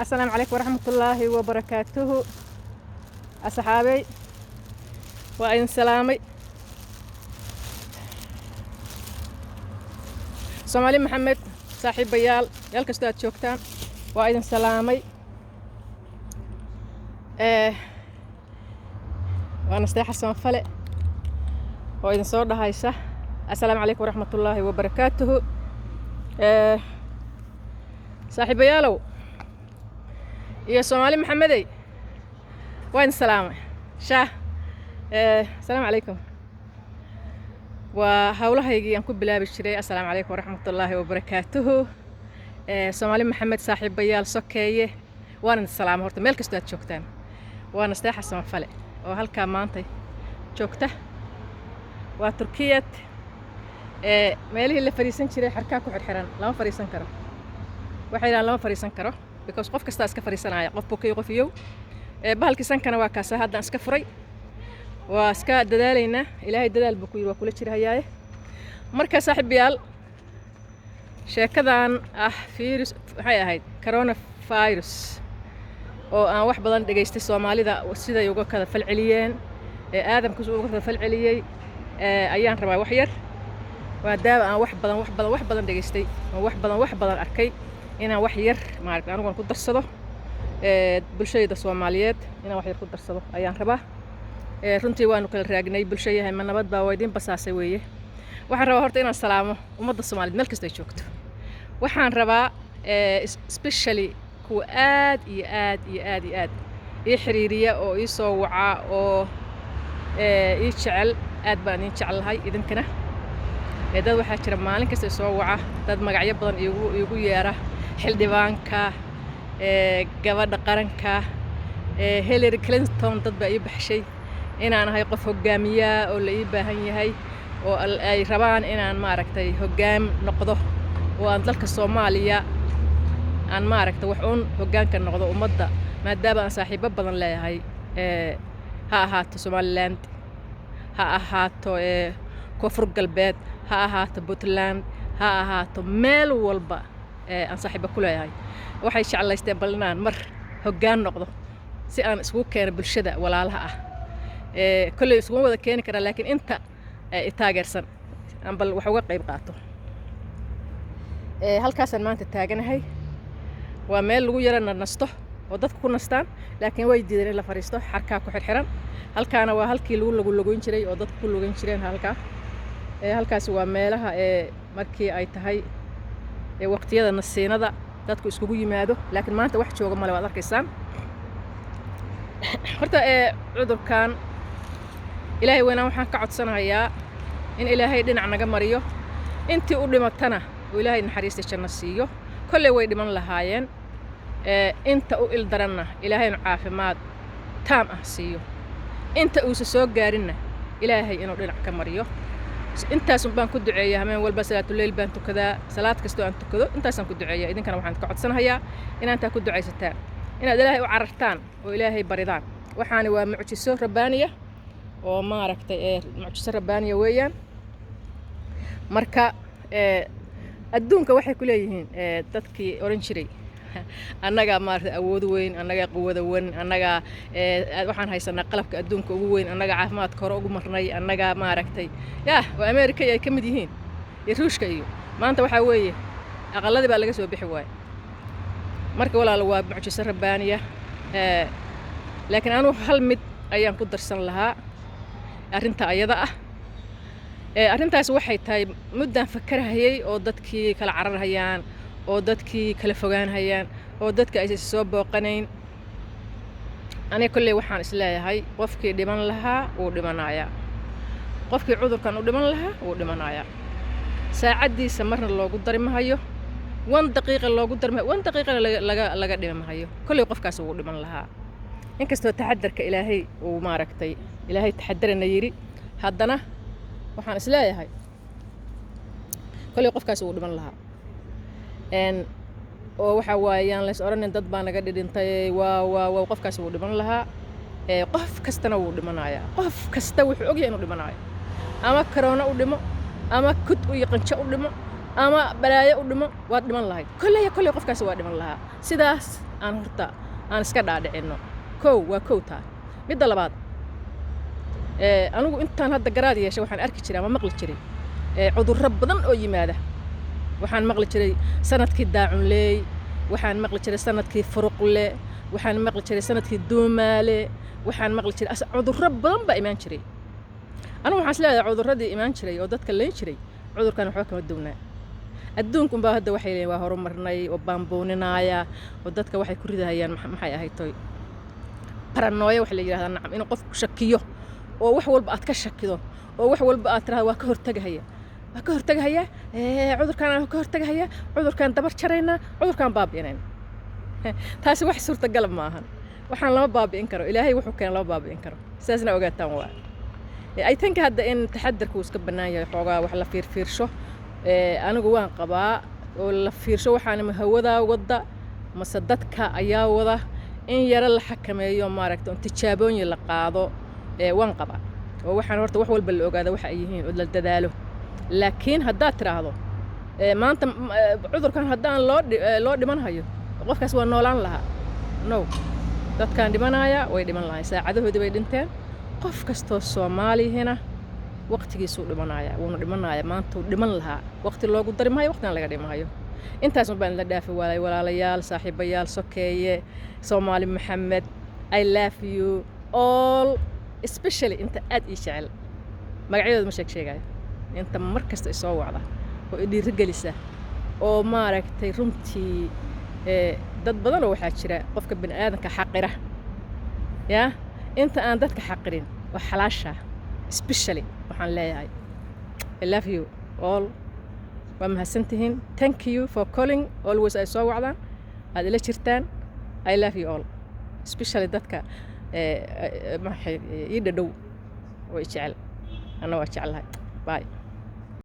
Asalaamu calaykum waraxmatullaahi wabarakaatuhu. Asxaabey, waa idin salaamay. Soomaali Maxamed, saaxiibayaal, meel kastoo aad joogtaan, waa idin salaamay. Waa Nasteexa Samafale oo idin soo dhahaysa assalaamu calaykum waraxmatullaahi wabarakaatuhu. Saaxiibayaalow iyo Soomaali Maxamedey, waa idin salaamay. Shaah, asalaamu calaykum. Waa howlahaygii aan ku bilaabi jiray, assalaamu calaykum waraxmatullaahi wabarakaatuhu. Soomaali Maxamed, saaxiibayaal, sokeeye, waan idin salaamay horta meel kastoo aad joogtaan. Waa Nasteexa Samafale oo halkaa maanta joogta. Waa Turkiyad. Meelihii la fadhiisan jiray xarkaa ku xirxiran, lama fadhiisan karo. Waxay yidhahaan lama fadhiisan karo because qof kastaa iska fadhiisanaya, qof bukayo, qof iyow. Bahalkii sankana waa kaasa haddaan iska furay. Waa iska dadaalaynaa, Ilaahay dadaal buu ku yidhi, waa kula jira hayaaye. Marka saaxiibayaal, sheekadan ah virus, maxay ahayd, coronavirus, oo aan wax badan dhegaystay, Soomaalida siday uga kala falceliyeen, ee aadamku uga kala falceliyey, ayaan rabaa wax yar, maadaama aan wax badan, wax badan, wax badan dhegaystay oo wax badan, wax badan arkay, inaan wax yar maaragtay aniguna ku darsado. Bulshayda Soomaaliyeed inaan wax yar ku darsado ayaan rabaa. Runtii waanu kala raagnay, bulsho yahay, ma nabad baa? Waa idiin basaasay weeye. Waxaan rabaa horta inaan salaamo ummadda Soomaaliyeed meel kastoo ay joogto. Waxaan rabaa especially kuwa aad iyo aad iyo aad iyo aad ii xiriiriya oo ii soo waca oo ii jecel. Aad baan idiin jecelahay idinkana. Dad waxaa jira maalin kasta soo waca, dad magacyo badan iigu yeera: xildhibaanka, gabadha qaranka, Hillary Clinton. Dad baa ii baxshay inaan ahay qof hogaamiyaa oo la ii baahan yahay oo ay rabaan inaan maaragtay hoggaam noqdo oo aan dalka Soomaaliya aan maaragtay wax uun hoggaanka noqdo ummadda, maadaama aan saaxiibo badan leeyahay, ha ahaato Somaliland, ha ahaato Koonfur Galbeed, ha ahaato Puntland, ha ahaato meel walba aan saaxiibo ku leeyahay. Waxay jeclaysteen bal inaan mar hoggaan noqdo si aan isugu keeno bulshada walaalaha ah. Kolley iskuma wada keeni karaa, laakiin inta i taageersan aan bal wax uga qayb qaato. Halkaasaan maanta taaganahay. Waa meel lagu yara nasto oo dadku ku nastaan, laakiin way diideen in la fadhiisto, xarkaa ku xirxiran. Halkaana waa halkii lagu lugoyn jiray oo dadku ku lugayn jireen halkaa. Halkaasi waa meelaha ee markii ay tahay waqtiyada nasiinada dadku iskugu yimaado, laakiin maanta wax jooga male, waad arkaysaan. Horta cudurkan Ilaahay weynaan waxaan ka codsanayaa in Ilaahay dhinac naga mariyo, intii u dhimatana uu Ilaahay naxariista janno siiyo. Kolley way dhiman lahaayeen. Inta u ildaranna Ilaahaynu caafimaad taam ah siiyo. Inta uusa soo gaarinna Ilaahay inuu dhinac ka mariyo. Intaasun baan ku duceeyaa. Hameen walba salaatuleyl baan tukadaa. Salaad kastoo aan tukado intaasaan ku duceeyaa. Idinkana waxaan ka codsanahayaa inaantaa ku ducaysataan, inaad Ilaahay u carartaan oo Ilaahay baridaan. Waxaani waa mucjiso rabbaaniya oo maaragtay mucjiso rabbaaniya weeyaan. Marka adduunka waxay ku leeyihiin dadkii odhan jiray annagaa maaragtay awood weyn, annagaa quwada weyn, annagaa waxaan haysanaa qalabka adduunka ugu weyn, annagaa caafimaadka hore ugu marnay, annagaa maaragtay yah, oo America ay ka mid yihiin iyo Ruushka iyo maanta waxaa weeye aqalladii baa laga soo bixi waaya. Marka walaalo, waa mucjiso rabbaaniya. Laakiin anugu hal mid ayaan ku darsan lahaa arrinta ayada ah. Arrintaas waxay tahay, muddaan fakarhayay oo dadkii kala cararhayaan oo dadkii kala fogaanhayaan oo dadka aysan soo booqanayn. Aniga kolley waxaan isleeyahay qofkii dhiman lahaa wuu dhimanayaa, qofkii cudurkan u dhiman lahaa wuu dhimanayaa. Saacaddiisa marna loogu dari mahayo, wan daqiiqa loogu dari mahayo, wan daqiiqana laga dhimi mahayo. Kolley qofkaas wuu dhiman lahaa. Inkastoo taxadarka Ilaahay uu maaragtay, Ilaahay taxadarana yidhi, haddana waxaan isleeyahay kolley qofkaas wuu dhiman lahaa. Oo waxa waaye, yaan lays odhanin dad baa naga dhidhintay. Waa qofkaas wuu dhiman lahaa. Qof kastana wuu dhimanayaa. Qof kasta wuxuu ogyahay inuu dhimanayo, ama karoona u dhimo, ama kud iyo qanjo u dhimo, Ama balaayo u dhimo, waad dhiman lahayd. Kolley kolley qofkaasi waa dhiman lahaa. Sidaas aan horta aan iska dhaadhicinno. Kow waa kow taa. Midda labaad, anigu intaan hadda garaad yeeshay waxaan arki jiray ama maqli jiray cudurro badan oo yimaada. Waxaan maqli jiray sanadkii daacunleey, waxaan maqli jiray sanadkii furuqle, waxaan maqli jiray sanadkii duumaale, waxaan maqli jiray cudurro badan baa imaan jiray. Anigu waxaan is leeyahay cudurradii imaan jiray oo dadka layn jiray cudurkan waxba kama duwnaa. Adduunka unbaa hadda waxay leeyihin waa horumarnay oo baambuuninaaya oo dadka waxay ku ridahayaan, maxay ahayd toy, paranoia waxa la yidhahdaa. Nacam, inuu qofku shakiyo oo wax walba aad ka shakido oo wax walba aad tirahdo waa ka hortagahaya, waa ka hortagahaya, cudurkaan aan ka hortagahaya, cudurkaan dabar jaraynaa, cudurkaan baabi'inayna. Taasi wax suurtagal ma ahan. Waxaan lama baabi'in karo. Ilaahay wuxuu keena lama baabi'in karo. Sidaasna ogaataan. Waa I think hadda in taxadarku iska bannaan yahay, xoogaa wax la fiirfiirsho. Anigu waan qabaa oo la fiirsho waxaan ma hawadaa wadda mase dadka ayaa wada, in yaro la xakameeyo, maaragta, un tijaabooyin la qaado. Waan qabaa oo waxaan horta wax walba la ogaada waxa ay yihiin oo la dadaalo. Laakiin haddaad tiraahdo maanta cudurkan haddaan loo dhiman hayo, qofkaas waa noolaan lahaa. No, dadkaan dhimanaya way dhiman lahayn, saacadahoodii bay dhinteen. Qof kastoo Soomaalihina waqtigiisuu dhimanaya, wuuna dhimanaya. Maantuu dhiman lahaa, waqti loogu dari maayo, waqtina laga dhimahayo. Intaas un baan la dhaafi waayay. Walaalayaal, saaxiibayaal, sokeeye, Soomaali Maxamed, I love you all, especially inta aad ii jecel. Magacyadooda ma sheeg sheegayo. Inta mar kasta isoo wacda oo i dhiirigelisa oo maaragtay runtii dad badanoo waxaa jira qofka bini aadanka xaqira. Yaa inta aan dadka xaqirin waa xalaasha. Especially waxaan leeyahay I love you all. Waa mahadsantihiin. Thank you for calling always. Ay soo wacdaan, aad ila jirtaan. I love you all, especially dadka maxay ii dhadhow oo i jecel. Anna waa jeclahay. Bye.